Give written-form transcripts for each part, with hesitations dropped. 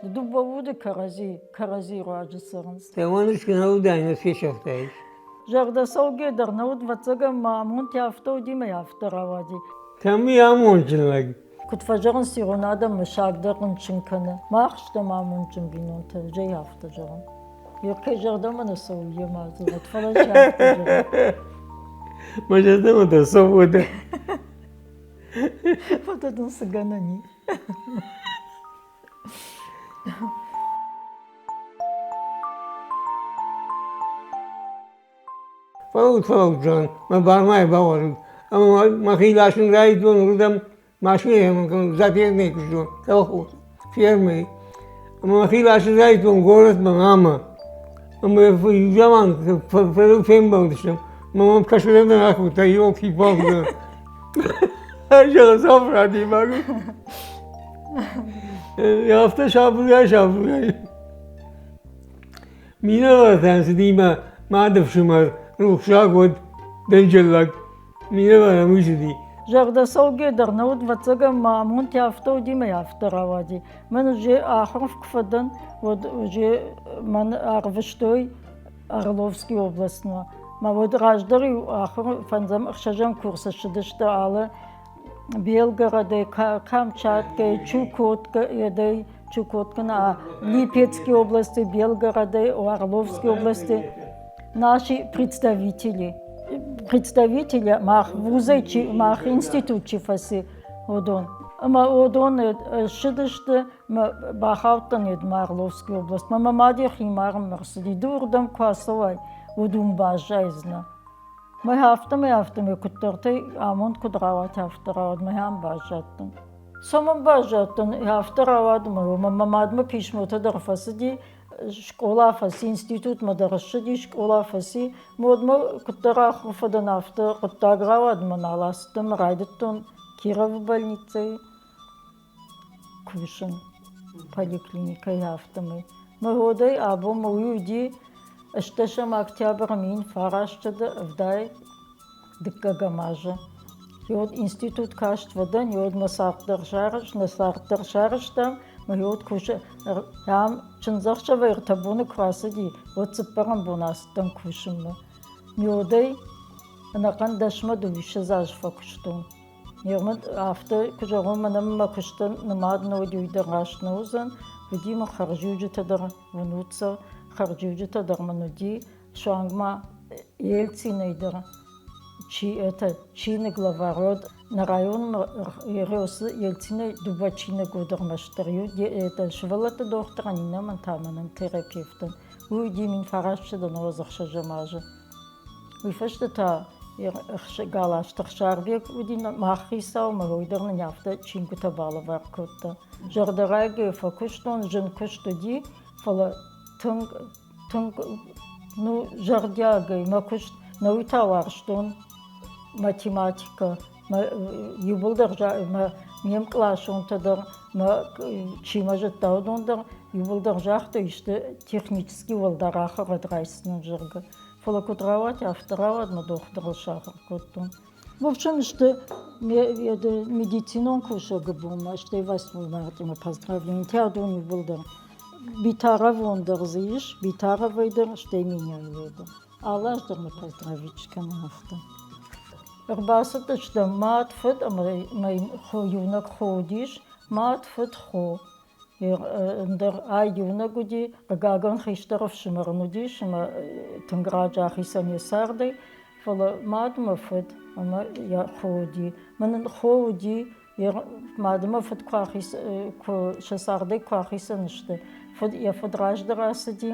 Дыууӕ уды кӕрӕдзи кӕрӕдзи руаджы цӕрынц. Дӕуӕн скӕнӕ уыдаин, фесӕфтаис. Зӕрдӕ цӕугӕ дӕр нӕ уыд, ӕвӕццӕгӕн мӕ амонд афтӕ уыди мӕ афтӕ рауади. Кӕм и амондджын лӕг? Куыд фӕзӕгъынц ирон адӕммӕ, саг дӕр рынчын кӕны. Мах стӕм амондджын бинонтӕ, зӕй афтӕ зӕгъын. Йе кӕй зӕрдӕмӕ нӕ цӕуы, йе ма зӕгъӕд, фӕлӕ ӕз афтӕ зӕгъын. Мӕ зӕрдӕмӕ дӕр цӕуы дӕ. Фӕлӕ дын цы гӕнӕн и? Фӕлӕуут, фӕлӕуут, зӕгъын, мӕ бармӕ бауадзут. Ӕмӕ мӕхи ласын райдыдтон уырдӕм машинӕйы затернӕй куыстон, колхоз, фермӕйы. Ӕмӕ мӕхи ласын райдыдтон горӕтмӕ мамӕ. Ӕмӕ иу заман фембӕлдыстӕм. Мӕ мӕм кӕсгӕ дӕр акодта, елки-палки. Зӕгъын, сафрати мӕгуыр. Афтӕ сабыргай, сабыргай. Минӕвӕртӕн цыди мӕ мады фсымӕр, рухсаг уӕд, дӕнджеллаг. Минӕвар ӕм уый цыди. Зӕрдӕ цӕугӕ дӕр нӕ уыд, ӕвӕццӕгӕн мӕ амонд афтӕ уыди мӕ афтӕ рауади. Мӕн уже ахуыр куы фӕдӕн, уӕд уже мӕн ӕрвыстой Орловский областмӕ. Мӕ уӕд раздӕр-иу ахуыр фӕндзӕм ӕхсӕзӕм курсы ссыдысты алы Белгородӕй, Камчаткӕй, Чукоткӕй, Чукотка на Липецкой области, Белгородӕй, Орловской области. Наши представители, представители мах вузӕй чи, мах институт чи фӕци, уыдон. Ӕмӕ уыдон ссыдысты, бахаудтӕн едмӕ Орловский областмӕ. Мӕ мад йӕхи марынмӕ рцыди. Ды уырдӕм куы ацӕуай, уӕд уым баззайдзынӕ. Мӕ афтӕмӕй, афтӕмӕй куыддӕртӕй амонд куыд рауад, афтӕ рауад, мӕ ам баззадтӕн. Цӕмӕн баззадтӕн, афтӕ рауад мӕ, мӕ мадмӕ писмотӕ дӕр фӕцыди, скъола фӕци, институтмӕ дӕр ссыди, скъола фӕци. Модмӕ куыддӕр ахуыр фӕдӕн, афтӕ хъуыддаг рауад, мӕ нал ацыдтӕн, райдыдтон Кировы больницӕйы кусын поликлиникӕйы афтӕмӕй. Мӕ родӕй абон мӕ уый уыди ӕстдӕсӕм октябры 1972 азы. Йод институт каст фӕдӕн, йод мӕ цард дӕр сарӕзт, нӕ цард дӕр сарӕзтам, мӕ йод кусы ам чындзӕхсӕвӕй ӕртӕ боны куы рацыди, уӕд цыппӕрӕм бон ацыдтӕн кусынмӕ. Йодӕй ӕнӕхъӕн дӕсмӕ дыууиссӕдз азы фӕкуыстон. Нырма афтӕ куы зӕгъон, мӕнӕн мӕ куыстӕн нымад нӕ уыди, уый дӕр раст нӕ уыдзӕн. Уыди мын хӕрзиуджытӕ дӕр, уынут сӕ, хӕрзиуджытӕ дӕр мын уыди. Суанг ма Ельцинӕй дӕр чи это чиныг лӕвар уӕд нӕ районмӕ Ересы Ельцинӕй дыууӕ чиныг уыд ӕрмӕстдӕр. Иу это сывӕллӕтты дохтырӕн, иннӕмӕн та мӕнӕн терапевтӕн. Уый уыди 1996 азы. Уый фӕстӕ та Галазты Ӕхсарбег уыди мах хицау, ӕмӕ уый дӕр нын афтӕ чингуытӕ балӕвар кодта. Зӕрдӕрайгӕ фӕкуыстон, зын куыст уыди, фӕлӕ тынг, тынг ну, зӕрдиагӕй мӕ куыст нӕуый та уарзтон математикӕ. Мӕ иууылдӕр мӕ ме мкъласонтӕ дӕр, мӕ чи мӕ зыдта, уыдон дӕр иууылдӕр загътой, исты технический уӕлдӕр ахуырад райсынӕн, зӕгъгӕ. Фӕлӕ куыд рауад, афтӕ рауад, мӕ дохтырыл сахуыр кодтон. В общем, сты медицинон кусӕгы бонмӕ, стӕй 8 мартъимӕ поздравленийтӕ уыдон иууылдӕр. Битаровон дӕр дзы ис, Битаровӕй дӕр, стӕй Миняевӕй дӕр. Алы аз дӕр мӕ поздравить кӕны афтӕ. Ӕрбацыдыстӕм мад, фыд ӕмӕ мӕ иунӕг хо уыдис. Мад, фыд, хо. Ӕндӕр ай иунӕг уыди, хъыгагӕн хистӕр ӕфсымӕр ын уыдис ӕмӕ тынг раджы ахицӕн йӕ цардӕй, фӕлӕ мад мӕ фыд ӕмӕ йӕ хо уыди. Мӕнӕн хо уыди, йӕ мад ӕмӕ фыд куы куы сӕ цардӕй куы ахицӕн сты, фыд йӕ фыд раздӕр ацыди,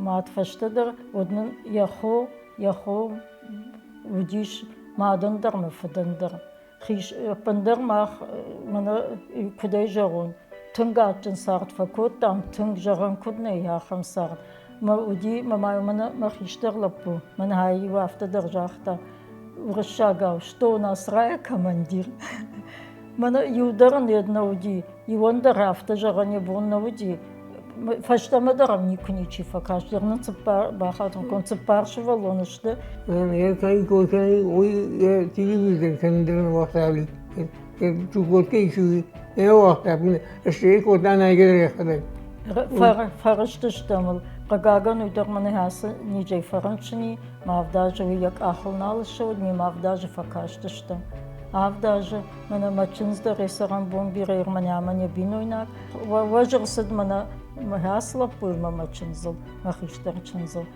мад фӕстӕдӕр, уӕд нын йӕ хо, йӕ хо уыдис мадӕн дӕр ӕмӕ фыдӕн дӕр. Ӕппындӕр мах, мӕнӕ куыдӕй зӕгъон, тынг адджын цард фӕкодтам, тынг зӕгъӕн куыд нӕй, ахӕм цард. Мӕ уыди, мӕ ма мӕнӕ мӕ хистӕр лӕппу, мӕнӕ иу афтӕ дӕр загъта уырыссагау, что у нас рая командир. Мӕнӕ иу дӕр ын йед нӕ уыди, иуӕн дӕр афтӕ зӕгъӕн йӕ бон нӕ уыди. Фӕстӕмӕ дӕр ӕм никуы ничи фӕкаст. Ныр нын цыппар бахатыргонд цыппар сывӕллоны сты. Уый телевизор кӕндӕр уагъта, Чукоткӕ ис. Нӕ уагъта, стӕй кодта найгӕ дӕр йӕхӕдӕг. Фӕрыстыстӕм ыл. Хъыгагӕн, уый дӕр мӕнӕ ацы низӕй фӕрынчын и, мӕ авдазы уый йӕ къахыл нал ссӕуд, мемӕ авдазы фӕкастыстӕм. Авдазы, мӕнӕ мӕ чындз дӕр йӕ цӕрӕнбон бирӕ мӕнӕ ӕмӕ не бинойнаг. Уӕз ӕрцыд мӕнӕ мӕ ацы лӕппуимӕ мӕ чындзыл, мӕ хистӕр чындзыл.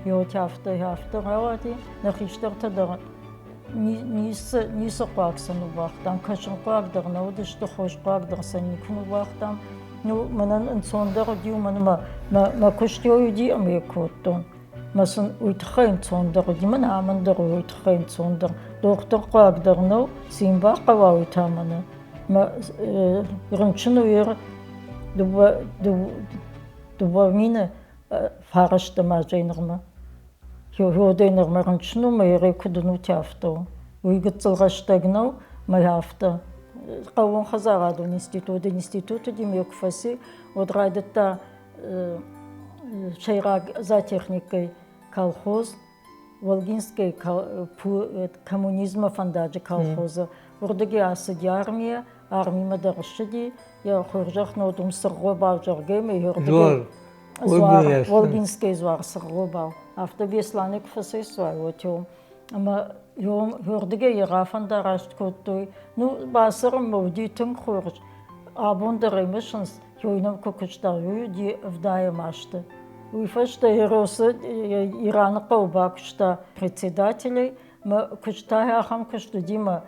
Йотӕ афтӕ, афтӕ рауади, нӕ хистӕртӕ дӕр ницы, ницы хъуаг сӕ ныууагътам, кӕсынхъуаг дӕр нӕ уыдысты, хосхъуаг дӕр сӕ никуы ныууагътам. Ну, мӕнӕн ӕнцондӕр уыди, уымӕн ӕмӕ мӕ, мӕ куыст уыди ӕмӕ йӕ кодтон. Мӕ сын уый тыххӕй ӕнцондӕр уыди, мӕнӕ амӕн дӕр уый тыххӕй ӕнцондӕр. Дохтыр хъуаг дӕр нӕу, цы йын бахъӕуа, уый та мӕнӕ. Мӕ рынчын у дыууӕ, 2000 фарӕстӕм азӕй нырмӕ. Родӕй нырмӕ рынчын у, мӕ йӕ куыд уынут, афтӕ у. Уый гыццыл рӕстӕг нӕу, мӕ афтӕ. Хъӕууон хӕдзарадон институт, институт уыди, мӕ куы фӕци, уӕд райдыдта сӕйраг зоотехникӕй колхоз, Волгинскӕй коммунизмы фӕндаджы колхозы. Уырдыгӕй ацыди армийӕ, армимӕ дӕр ссыди, йӕ хорзӕх нодум Сыргъобау, зӕгъгӕ, ӕмӕ уырдыгӕй дзуар, Волгинскӕй дзуар Сыргъобау. Афтӕ Беслӕны куы фӕцӕйцуай, уӕд ӕмӕ уырдыгӕй йӕ рафӕндараст кодтой. Ну, бацӕрынмӕ уыди тынг хорз. Абон дӕр ӕй мысынц, Ёйнӕм куы куыста, уый уыди ӕвдайӕм азты. Уый фӕстӕ Еросы Ираны хъӕуы бакуыста председателӕй. Мӕ куыст та ахӕм куыст уыди, мӕ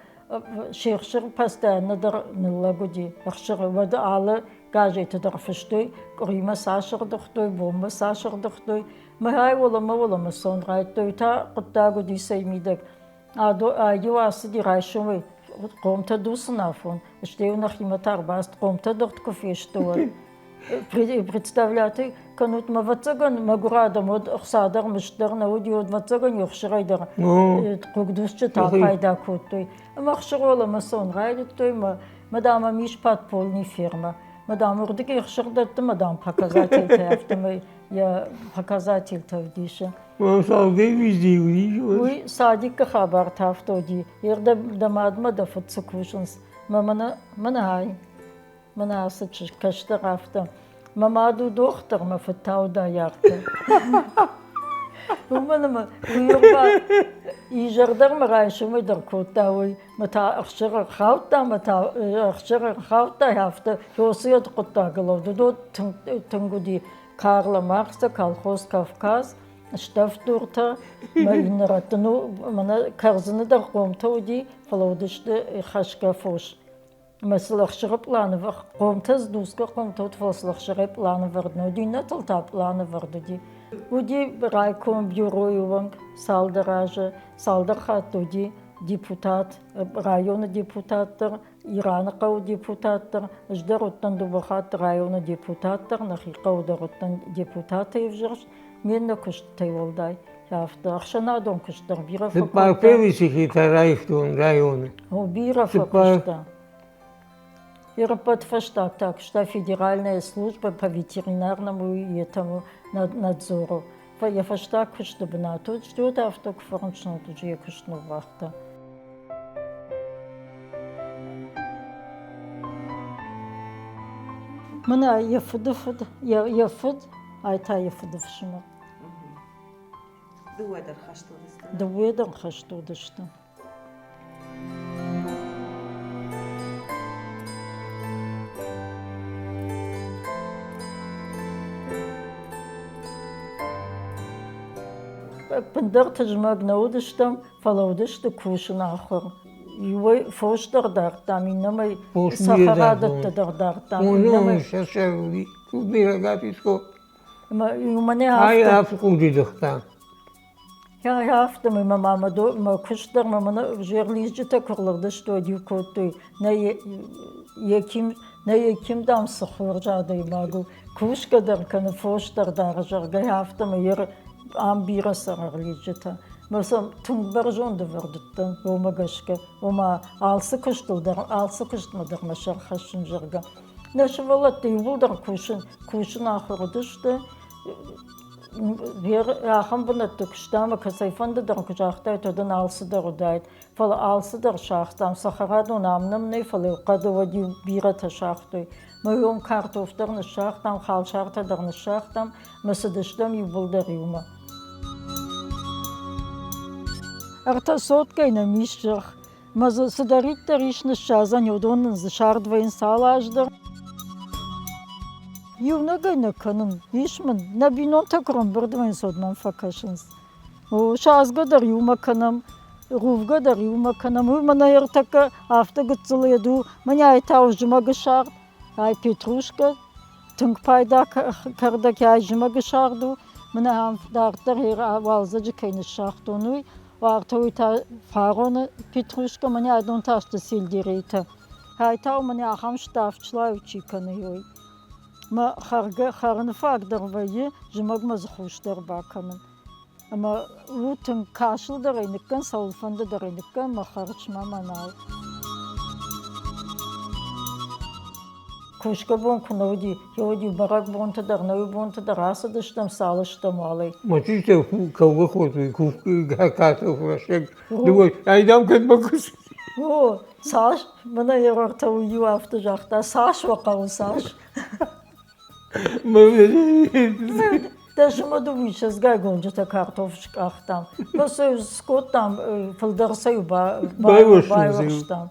се хсыр постоянно дӕр ныллӕг уыди. Ӕхсыр уӕд алы газеты дӕр фыстой, къуыримӕ цас ӕрдыгътой, бонмӕ цас ӕрдыгътой. Мӕгай уӕлӕмӕ-уӕлӕмӕ цӕуын райдыдтой, та хъуыддаг уыди сӕ мидӕг. Иу ацыди райсомӕй хъомтӕ дуцын афон, стӕй нӕхимӕ та ӕрбацыд, хъомтӕ дыгъд куы фесты, уӕд. Представляты кӕнут, мӕ ӕвӕццӕгӕн, мӕгуыр адӕм уӕд ӕхца дӕр, мызд дӕр нӕ уыди, уӕд ӕвӕццӕгӕн ӕхсырӕй дӕр хъугдуцджытӕ пайда кодтой. Ӕмӕ ӕхсыр уӕлӕмӕ цӕуын райдыдтой, мӕ, мадам, ам ис подпольный фермӕ. Мадам, уырдыгӕй ӕхсыр дӕтты, мадам, показательтӕ, афтӕмӕй йӕ показательтӕ ӕвдисы. Уый садикы хабар та афтӕ уыди. Ер дӕ мадмӕ дӕ фыд цы кусынц? Мӕ мӕнӕ, мӕнӕ ай, мӕнӕ ацы чызг кӕстӕр афтӕ. Мӕ мад у дохтыр, мӕ фыд та у дӕйарты. Уымӕн ӕмӕ уый ӕрба изӕр дӕр мӕ райсомӕй дӕр кодта уый. Мӕ та ӕхсыр ӕрхаудта, мӕ та ӕхсыр ӕрхаудта, афтӕ Хёсыйӕд хъуыддагыл уыдон тынг уыди. Карла Маркса, колхоз Кавказ, ставддуртӕ, мӕ иннӕ рӕтты, ну, мӕнӕ кӕрдзыны дӕр хъомтӕ уыди, фӕлӕ уыдысты хӕсгӕ фос. Мӕ сыл ӕхсыры пъланы хъомтӕ сдусгӕ хъомтӕ уыд, фӕлӕ сыл ӕхсырӕй пъланы вӕрд нӕ уыди, иннӕтыл та пъланы вӕрд уыди. Уыди райком бюройы уӕнг цалдӕр азы, цалдӕр хатты уыди депутат, районы депутат дӕр, Ираны хъӕуы депутат дӕр, ӕз дӕр уыдтӕн дыууӕ хатты районы депутат дӕр, нӕхи хъӕуы дӕр уыдтӕн депутатӕй ӕвзӕрст, ме ннӕ куыстытӕй уӕлдай. Афтӕ ӕхсӕнадон куыст дӕр бирӕ фӕкодта. Цыппар первый секретарь раивтон районы. О, бирӕ фӕкуыста. Ӕрӕппӕт фӕстаг та куыста Федеральная служба по ветеринарному и этому надзору. Йӕ фӕстаг куысты бынат уыд, стӕй афтӕ куы фӕрынчын уыд, йӕ куыст ныууагъта. Мӕнӕ йӕ фыды фыд, йӕ фыд, ай та йӕ фыды фсымӕр. Дыууӕ дӕр хӕст уыдысты? Дыууӕ дӕр хӕст уыдысты. Ӕппындӕр тызмӕг нӕ уыдыстӕм, фӕлӕ уыдысты кусын ахуыр. Иуӕй фос дӕр дардтам, иннӕмӕй цӕхӕрадӕттӕ дӕр дардтам. Иннӕмӕй... Мӕнӕ афтӕ хъуыдыдыхта. Афтӕмӕй мӕ мамӕ мӕ куыст дӕр мӕ мӕнӕ ӕвзӕр лидзджытӕ куы рлыгъдысты, уӕд-иу кодтой, нӕ Еким, нӕ Еким, дам, цы хорз адӕймаг у, кусгӕ дӕр кӕны, фос дӕр дары, зӕгъгӕ, афтӕмӕй ам бирӕ цӕрӕг лидзджытӕ. Мӕ сӕм тынг бӕрзонд ӕвӕрд уыдтӕн, уымӕ гӕсгӕ, ома алцы куыстыл дӕр, алцы куыстмӕ дӕр мӕ сӕр хӕссын, зӕгъгӕ. Нӕ сывӕллӕттӕ иууылдӕр кусын, кусын ахуыр уыдысты. Ахӕм бынӕтты куыста ӕмӕ кӕцӕйфӕнды дӕр куы загътаид, уӕд ын алцыдӕр уыдаид. Фӕлӕ алцыдӕр сагътам, цӕхӕрадон ам нӕм нӕй, фӕлӕ хъӕды уӕд-иу бирӕтӕ сагътой. Мӕ уым картоф дӕр ныссагътам, халсартӕ дӕр ныссагътам, мӕ цыдыстӕм иууылдӕр иумӕ. Ӕртӕ соткӕй нӕм ис зӕхх. Мӕ дзы цыдӕриддӕр ис ныссадзӕн, уыдон нын дзы сӕрд вӕййынц алы аз дӕр. Иунӕгӕй нӕ кӕнын, ис мын, нӕ бинонтӕ куы рӕмбырд вӕййынц, уӕд мӕм фӕкӕсынц. Садзгӕ дӕр иумӕ кӕнӕм, рувгӕ дӕр иумӕ кӕнӕм. Уый мӕнӕ ӕртӕккӕ афтӕ гыццыл йед у, мӕнӕ ай та у зымӕгы сагъд, ай петрушкӕ, тынг пайда кӕрдӕг ай зымӕгы сагъд у. Мӕнӕ ам дарддӕр уалдзӕджы кӕй ныссагътон, уый. Уартӕ уый та фароны петрушкӕ, мӕнӕ адон та сты сельдерейтӕ. Ай та у мӕнӕ ахӕм ставд члайу чи кӕны, уый. Мӕ хӕргӕ хӕрыны фаг дӕр вӕййы, зымӕгмӕ дзы хус дӕр бакӕнын. Ӕмӕ у тынг касыл дӕр ӕй ныккӕн, цӕуылфӕнды дӕр ӕй ныккӕн, мӕ хӕрыс мӕ нал. Кусгӕ бон куы нӕ уыди, уӕд-иу бӕрӕгбонты дӕр, нӕуибонты дӕр ацыдыстӕм, цалыстӕм уалӕй. Мӕ чызджытӕ кӕугӕ кодтой, кӕсы рӕстӕг. Дыууӕ, айдам кӕдмӕ куыс. О, цас, мӕнӕ йе ртӕ иу афтӕ загъта, цас уӕ хъӕуы, цас. Дӕ зымӕды уисӕзгай голджытӕ картоф скъахтам. Сӕ скодтам, фылдӕр сӕ байуӕрстам.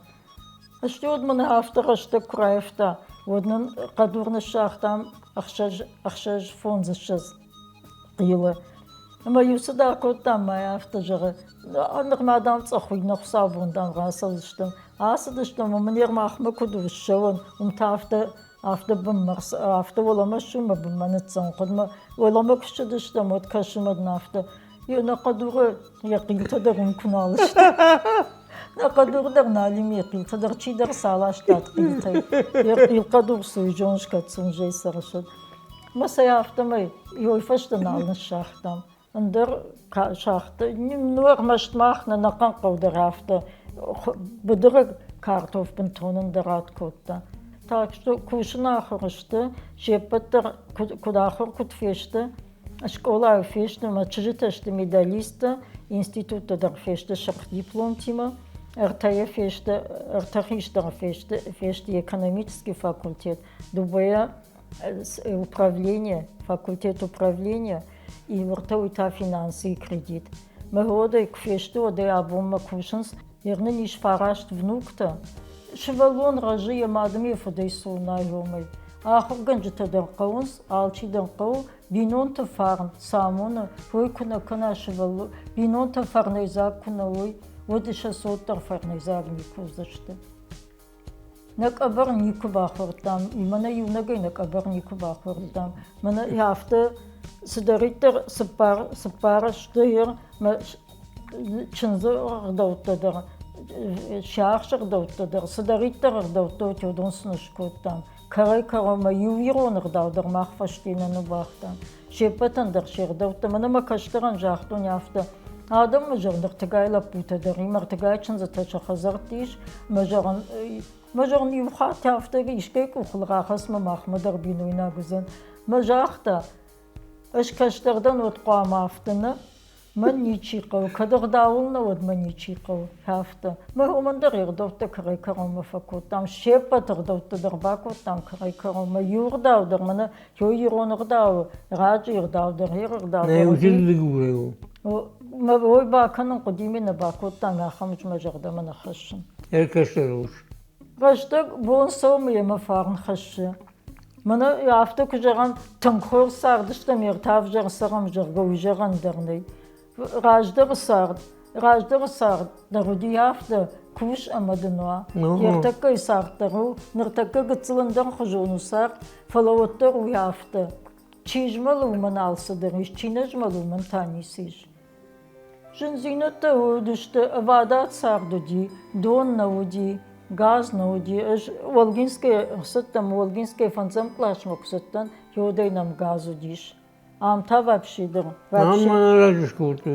Стӕй уӕд мын афтӕ рӕстӕг куы раивта, уӕд нын хъӕдур ныссагътам ӕхсӕз, ӕхсӕз фондзыссӕдз хъилы. Ӕмӕ иу цыдӕр кодтам, мӕ афтӕ зӕгъы, нырма, дам, цъӕх уый нӕ хуыцаубон, дам, рацӕудзыстӕм. Ацыдыстӕм ӕмӕ мын Ермахмӕ куыд у ссӕуӕн, уым та афтӕ афтӕ бынмӕ, афтӕ уӕлӕмӕ ссу мӕ бынмӕ ныццӕуын хъуыд. Мӕ уӕлӕмӕ куы ссыдыстӕм, уӕд кӕсын мӕ дын афтӕ, йе нӕ хъӕдуры йӕ хъилтӕ дӕр уым куы нал сты. Нӕ хъӕдур дӕр нал и, ме хъилтӕ дӕр чидӕр саластат хъилтӕй. Йӕ хъил хъӕдур суйзон скӕцун зӕй сӕрсыд. Мӕ сӕ афтӕмӕй йой фӕстӕ нал ныссагътам. Ӕндӕр шахты, ну ӕрмӕст мах нӕ ӕнӕхъӕн хъӕу дӕр афтӕ быдыры картоф бынтон ӕндӕр ад кодта. Так что кусын ахуыр сты, се ппӕт дӕр куыд ахуыр куыд фесты, скъолайы фесты, мӕ чызджытӕ сты медалисттӕ, институтты дӕр фесты сырх дипломтимӕ, ӕртӕйӕ фесты, ӕртӕ хистӕры фесты, фесты экономический факультет, дыууӕйӕ управление, факультет управления и уыртӕ уый та финансы и кредит. Мӕ уӕдӕй куы фесты, уӕдӕй абонмӕ кусынц. Йер нын ис фараст внуктӕ. Сывӕллон рӕзы йӕ мадӕм йӕ фыдӕй цурнай уымӕй. Ахуыргӕнджытӕ дӕр хъӕуынц, алчи дӕр хъӕуы. Бинонты фарн цы амоны, уый куы нӕ кӕна сывӕллон, бинонтӕ фӕрнӕйдзаг куы нӕ уой, уӕд сӕ цот дӕр фӕрнӕйдзаг никуы уыдзысты. Нӕ къӕбӕр никуы бахордтам, мӕнӕ иунӕгӕй нӕ къӕбӕр никуы бахордтам. Мӕнӕ афтӕ цыдӕриддӕр цыппар, цыппар сты мӕ чындзы ӕгъдӕуттӕ дӕр, сиахсы ӕгъдӕуттӕ дӕр, цыдӕриддӕр ӕгъдӕуттӕ уыд, уыдон сын скодтам. Кӕрӕй-кӕронмӕ иу ирон ӕгъдау дӕр мах фӕсте нӕ ныууагътам. Се ппӕтӕн дӕр се гъдӕуттӕ. Мӕнӕ мӕ кӕстӕрӕн загътон афтӕ, адӕммӕ зӕгъын, ӕртыгай лӕппутӕ дӕр им, ӕртыгай чындзытӕ сӕ хӕдзӕртты ис, мӕ зӕгъын, мӕ зӕгъын, иу хатт афтӕ искӕй къухыл рахӕц мӕ махмӕ дӕр бинойнаг уыдзӕн. Мӕ загъта, ӕз кӕстӕр дӕн, уӕд хъуамӕ афтӕ нӕ, Мӕн ничи хъӕуы, кӕд ӕгъдауыл нӕ, уӕд мӕ ничи хъӕуы. Афтӕ. Мӕ уымӕн дӕр ӕгъдӕуттӕ кӕрӕй-кӕронмӕ фӕкодтам. Се ппӕт ӕгъдӕуттӕ дӕр бакодтам кӕрӕй-кӕронмӕ. Иу ӕгъдау дӕр мӕнӕ иу ирон ӕгъдауы, раджы ӕгъдау дӕр, йе ӕгъдау дӕр. Нӕ, Мӕ уой бакӕнын хъуыди, ме нӕ бакодтам, ахӕм мӕ зӕрдӕмӕ нӕ хӕссын. Ӕркӕсӕр ус. Рӕстӕг бон цӕуы ӕмӕ фарн хӕссы. Мӕнӕ афтӕ куы зӕгъӕм, тынг хорз цардыстӕм, ӕртӕ ӕвзӕр цӕрӕм, зӕгъгӕ, уый зӕгъӕн дӕр нӕй. Раздӕры цард, раздӕры цард дӕр уыди афтӕ, кус ӕмӕ дын уа. Ӕртӕккӕйы цард дӕр у, ныртӕккӕ гыццыл ӕндӕрхуызон у цард, фӕлӕ уӕддӕр уый афтӕ. Чи змӕлы, уымӕн алцыдӕр ис, чи нӕ змӕлы, уымӕн та ницы ис. Зындзинӕдтӕ уыдысты, ӕвадат цард уыди, дон нӕ уыди, газ нӕ уыди. Ӕз Олгинскӕйы ӕрцыдтӕн, Олгинскӕйы фӕндзӕм къласмӕ куы цыдтӕн, уӕдӕй нӕм газ уыдис. Ам та вообще дӕр.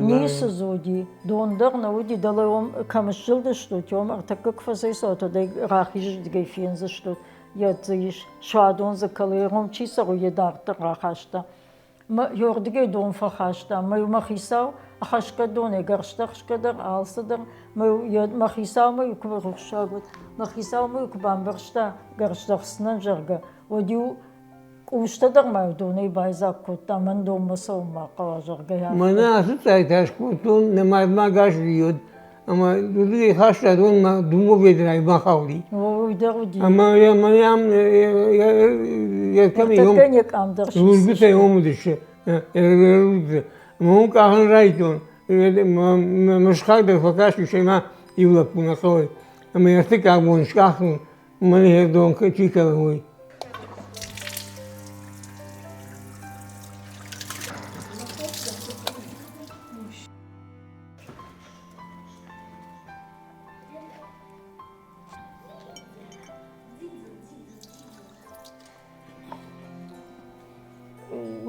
Ницы дзы уыди, дон дӕр нӕ уыди, дӕлӕ уым кӕм сзылдыстут, уым ӕртӕккӕ куы фӕцӕйцӕут, уӕд ӕй рахизырдыгӕй фендзыстут. Йӕ дзы ис, суадон дзы кӕлы, уым чи цӕры, йӕ дарддӕр рахаста. Мӕ ёрдыгӕй дон фӕхаста, мӕ мӕ хицау хӕсгӕ донӕй гӕрзтӕ хсгӕ дӕр, алцыдӕр. Мӕ мӕ хицаумӕ куы рухсаг уыд, мӕ хицаумӕ куы бамбӕрста гӕрзтӕ хсынӕн, зӕгъгӕ, уӕд-иу къустӕ дӕр ма донӕй байдзаг кодта, мӕн донмӕ цӕуын ма хъӕуа, зӕгъгӕ. Мӕнӕ ацы цъайтӕ скодтон, нӕ мадмӕ гӕсгӕ ӕмӕ уыдонӕй хаста донмӕ дыууӕ ведрайы бахауди. Уый дӕр уыди. Ӕмӕ йӕ мӕнӕ ам йӕ кӕм Ныртӕккӕ не къам дӕр рудзгуытӕй ом уыдысты. Ӕмӕ уым къахын райдыдтон. Мӕ сыхаг дӕр фӕкасти, семӕ иу лӕппу нӕ хъӕуы. Ӕмӕ ӕртыккаг бон скъахтон, мӕнӕ йӕ дон чи кӕны, уый.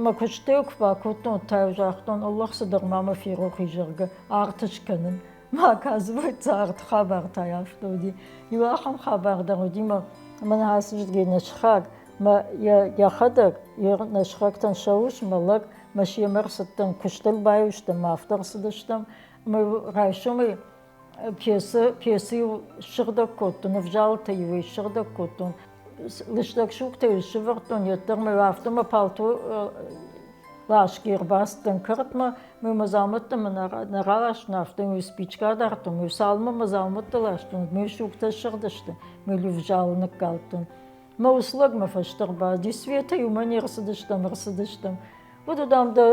Мӕ куыстӕй куы бакодтон, та загътон, Аллах цыдӕр ма мӕ ферох и, зӕгъгӕ, арт скӕнын. Ма оказывается, арт хабар та афтӕ уыди. Иу ахӕм хабар дӕр уыди, мӕ мӕн ацыдысты нӕ сыхаг, мӕ йӕхӕдӕг, йе нӕ сыхӕгтӕн сӕ ус, мӕ лӕг, мӕ семӕ рцыдтӕн, куыстыл баиу стӕм, мӕ афтӕ рцыдыстӕм. Мӕ райсомӕй пьесы, пьесы-иу ссыгъдӕг кодтон, ӕвзалытӕ-иу ссыгъдӕг кодтон, лыстӕг сугтӕ-иу сывӕрдтон, йеддӕр мӕ афтӕ мӕ палто ласгӕ ӕрбацыдтӕн кӕртмӕ, мӕ мӕ дзаумӕттӕ мын нӕ раластон, афтӕ мӕ спичкӕ дардтон, мӕ цалынмӕ мӕ дзаумӕттӕ ластон, мӕ сугтӕ ссыгъдысты, мӕ ӕвзалы ныккалдтон. Мӕ уыцы лӕг мӕ фӕстӕ ӕрбацыди, Светӕ иумӕ не рцыдыстӕм, ӕрцыдыстӕм. Уыд, дам, дӕ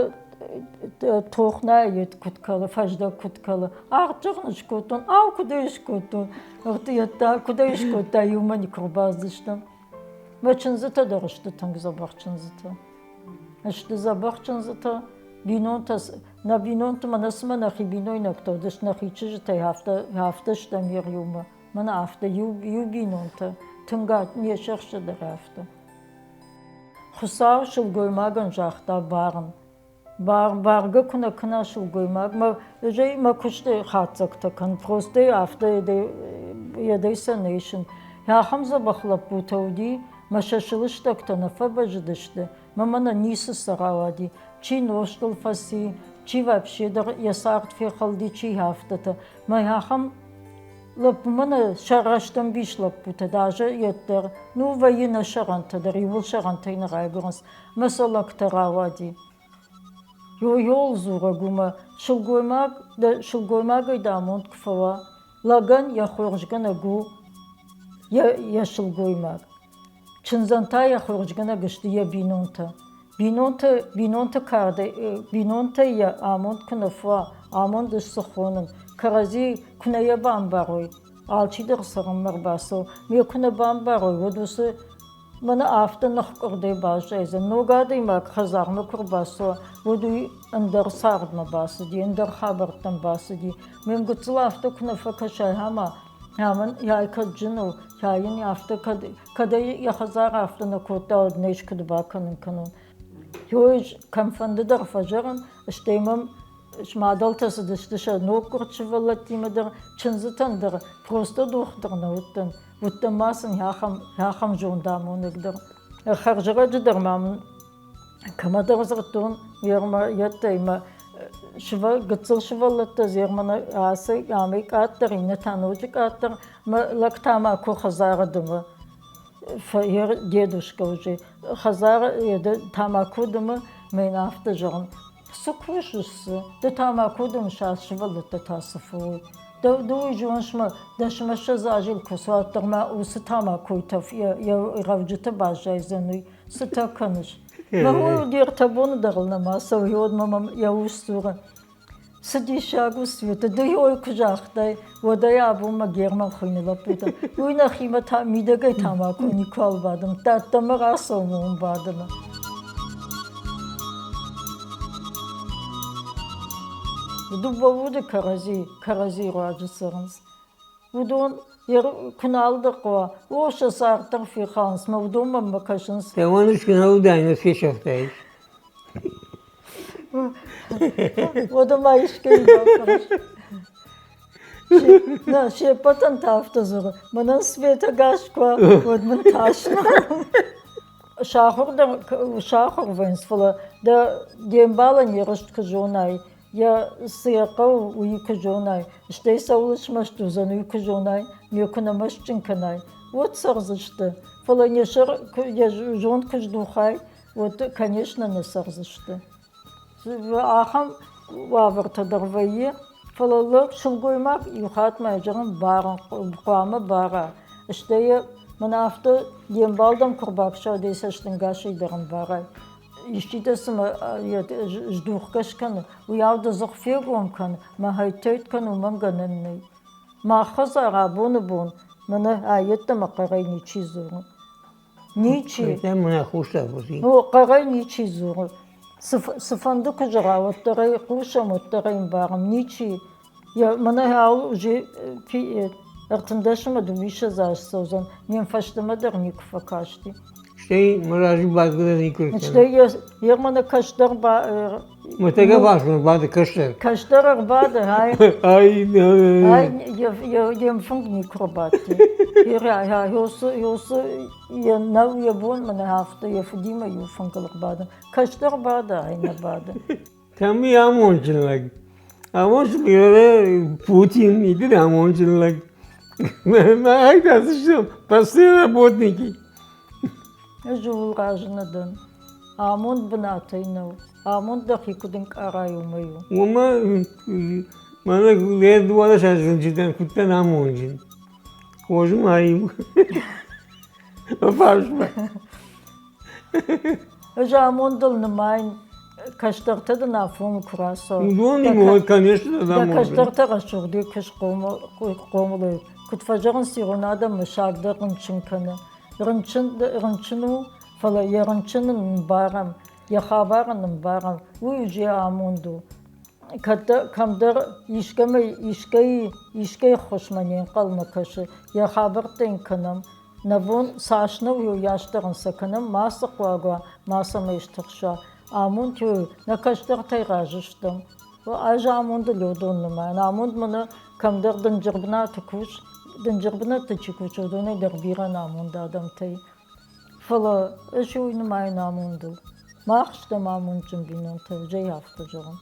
тохнайы куыд кӕлы, фӕздӕг куыд кӕлы. Арт зӕгъын скодтон, ау, куыд ӕй скодтон? Куыд ӕй скодта, иумӕ никуы ӕрбацыдыстӕм. Мӕ чындзытӕ дӕр сты тынг дзӕбӕх чындзытӕ. Сты дзӕбӕх чындзытӕ. Бинонтӕ, нӕ бинонты мӕнӕ цымӕ нӕхи бинойнӕгтӕ уыдысты, нӕхи чызджытӕй афтӕ, афтӕ стӕм йер иумӕ. Мӕнӕ афтӕ иу, иу бинонтӕ тынг не сӕхсы дӕр афтӕ. Хуыцау сылгоймагӕн загъта барын. Бар, баргӕ куы нӕ кӕна сылгоймаг, мӕ, ӕз мӕ куысты хатдзӕгтӕ кӕн, просто афтӕ йедӕй сӕ нӕ исын. Ахӕм дзӕбӕх лӕппутӕ уыди, мӕ сӕ сылыстӕгтӕ нӕ фӕбӕззыдысты, мӕ мӕнӕ ницы сӕ рауади. Чи нозтыл фӕци, чи вообще дӕр йӕ цард фехӕлди, чи афтӕтӕ. Мӕ ахӕм Лӕппумӕ нӕ сӕ рӕстӕмбис лӕппутӕ даже йеддӕр, ну вӕййы нӕ сӕрӕнтӕ дӕр, иууыл сӕрӕнтӕй нӕ райгуырынц, мӕ сӕ лӕгтӕ рауади. Йол дзурӕг у мӕ сылгоймаг, дӕ сылгоймагӕй дӕ амонд куы фӕуа, лӕгӕн йӕ хорзгӕнӕг у йӕ, йӕ сылгоймаг. Чындзӕн та йӕ хорзгӕнӕг сты йӕ бинонтӕ. Бинонты, бинонты кардӕй, бинонтӕй йӕ амонд куы нӕ фӕуа, амонд ыс цы хонын, кӕрӕдзи куы нӕ йӕ бамбарой, алчидӕр цӕрынмӕ ӕрбацӕуы, ме куы нӕ бамбарой, уӕд уыцы мӕнӕ афтӕ ныхкъуырдӕй баззайдзӕн. Ног адӕймаг хӕдзармӕ куы ӕрбацӕуа, уӕд уый ӕндӕр цардмӕ бацыди, ӕндӕр хабӕрттӕм бацыди. Ме мгуыццыл афтӕ куы нӕ фӕкӕсай, ӕмӕ Амӕн йай кӕд зын у, йын афтӕ кӕд, кӕд ӕй йӕ хӕдзар афтӕ нӕ кодта, уӕд нӕ искуыд бакӕнын кӕнон. Ёз кӕмфӕнды дӕр фӕзӕгъын, стӕй мӕм мадӕлтӕ цыдысты сӕ ноггуырд сывӕллӕттимӕ дӕр, чындзытӕн дӕр, просто дохтыр нӕ уыдтӕн. Уыдтӕн ма сын ахӕм, ахӕм зондамонӕг дӕр. Хӕрзӕрӕджы дӕр ма мын кӕмӕдӕр дзырдтон, йемӕ йедтӕй мӕ гыццыл сывӕллӕттӕ зермӕ ацы амӕй къаддӕр, иннӕ та ноджы къаддӕр. Мӕ лӕг та ма куы хӕдзары дымы, дедушка уже хӕдзары тамако дымы, мӕ йын афтӕ зӕгъын, цы кусыс, цы? Ды тамако дымыс, ацы сывӕллӕттӕ та цы фӕуой? Ды уый зоныс мӕ дӕсмӕ-ссӕдз азы куы цуа, уӕддӕр ма уыцы тамакойы тӕф йӕ рӕуджыты баззайдзӕн, уый. Цытӕ кӕныс? Мӕ уый де ртӕ боны дӕр ыл нӕма цӕуы, уӕд мӕм йӕ ус дзуры. Цы диссаг у, Света, ды ой куы загътай, уӕд ӕй абонмӕ Герман хуыйны лӕппутӕ. Уый нӕхимӕ та мидӕгӕй тамако никуал бадымдта, ӕддӕмӕ рацӕуы уым бадымы. Дыууӕ уды кӕрӕдзи, кӕрӕдзи руаджы цӕрынц. Уыдон куы нал дӕ хъуа, о, сӕ цард дӕр фехалынц, мӕ уыдонмӕ мӕ кӕсынц. Дӕуӕн ис куы нӕ уыдаин, уӕд фесӕфтаис. Уӕдӕ ма искӕй бафӕрс. Нӕ, се ппӕтӕн та афтӕ дзуры, мӕнӕн Светӕ гас куы уа, уӕд мын тас нӕу. Сахуыр дӕр сахуыр вӕййынц, фӕлӕ дӕ де мбалӕн йӕ рыст куы зонай, йӕ цы йӕ хъӕуы, уый куы зонай, стӕй цӕуыл смӕсты уыдзӕн, уый куы зонай, ме куы нӕ мӕстджын кӕнай, уӕд цӕрдзысты. Фӕлӕ не сӕр йӕ зонд куы здухай, уӕд, конечно, нӕ цӕрдзысты. Ахӕм уавӕртӕ дӕр вӕййы, фӕлӕ лӕг сылгоймаг иу хатт ма зӕгъын барын хъуамӕ бара. Стӕй йӕ мӕнӕ афтӕ де мбал дӕм куы рбакӕса, дӕ цӕстӕнгасӕй дӕр ын барай. Исчи дӕ цыма здухгӕ скӕны, уыйау дӕ дзых фегом кӕн, мӕ хӕйттӕйт кӕн, уымӕн гӕнӕн нӕй. Мах хӕдзар абоны бон мӕнӕ айеддӕмӕ хъӕрӕй ничи дзуры. Ничи. Ну, хъӕрӕй ничи дзуры. Цыфӕнды куы зӕгъа, уӕддӕр ӕй хъусӕм, уӕддӕр ӕй ӕмбарӕм. Ничи. Мӕнӕ уже ӕртындӕсӕмӕ дыууиссӕдз азы цӕудзӕн, не фӕстӕмӕ дӕр никуы фӕкасти. Стӕй мӕ разы бадгӕ дӕр никуы ркӕны. Стӕй йе мӕнӕ кӕстӕр ба Мӕтӕгӕ базон бады кӕстӕр. Кӕстӕр ӕрбады, ай. Ай, ай, йе мфынг никуы рбадти. Йосы йӕ нӕу йӕ бон мӕнӕ афтӕ йӕ фыдимӕ иу фынгыл ӕрбадын. Кӕстӕр бады, ай нӕ бады. Кӕм и амондджын лӕг? Амондджын лӕг Путин, иды амондджын лӕг. Мӕ айда стӕм простые работники. Ӕз ууыл разы нӕ дӕн. Амонд бынатӕй нӕу. Амонд дӕхи куыд ӕнкъарай, уымӕй у. Уымӕ мӕнӕ йӕ дыууадӕс азы дӕн, куыд дӕн амондджын. Хорз ма им. Мӕ фарсмӕ. Ӕз амондыл нымайын, кӕстӕртӕ дын афоны куы рацӕуой. Уыдон, конечно, Дӕ кӕстӕртӕ рӕсугъдӕй куы схъомыл уой. Куыд фӕзӕгъынц ирон адӕмы, саг дӕр рынчын кӕны. Рынчын, рынчын у, фӕлӕ йӕ рынчын ын ӕмбарӕм, йӕ хабар ын ӕмбарӕм, уый уже амонд у. Кӕддӕр, кӕмдӕр искӕмӕй, искӕй, искӕй ӕххуысмӕ не нхъӕлмӕ кӕсы, йӕ хабӕрттӕ йын кӕнӕм. Нӕ бон цас нӕу, уыйас дӕр ын сӕ кӕнӕм, мацы хъуаг уа, мацӕмӕй стыхса. Амонд нӕ кӕстӕртӕй разы стӕм. Ӕз амондыл уыдон нымайын. Амонд мӕнӕ кӕмдӕр дынджыр бынаты кус, дынджыр бынӕтты чи кусы, уыдонӕй дӕр бирӕ ӕнамонд адӕмтӕй. Фӕлӕ ӕз уый нымайын амондыл. Мах стӕм амондджын бинонтӕ, ӕз афтӕ зӕгъын.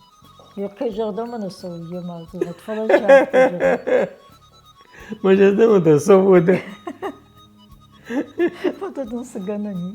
Йе кӕй зӕрдӕмӕ нӕ цӕуы, йемӕ дзурӕд, фӕлӕ ӕз афтӕ зӕгъын. Мӕ зӕрдӕмӕ дӕр цӕуы дӕ. Фӕлӕ дын цы гӕнӕн и?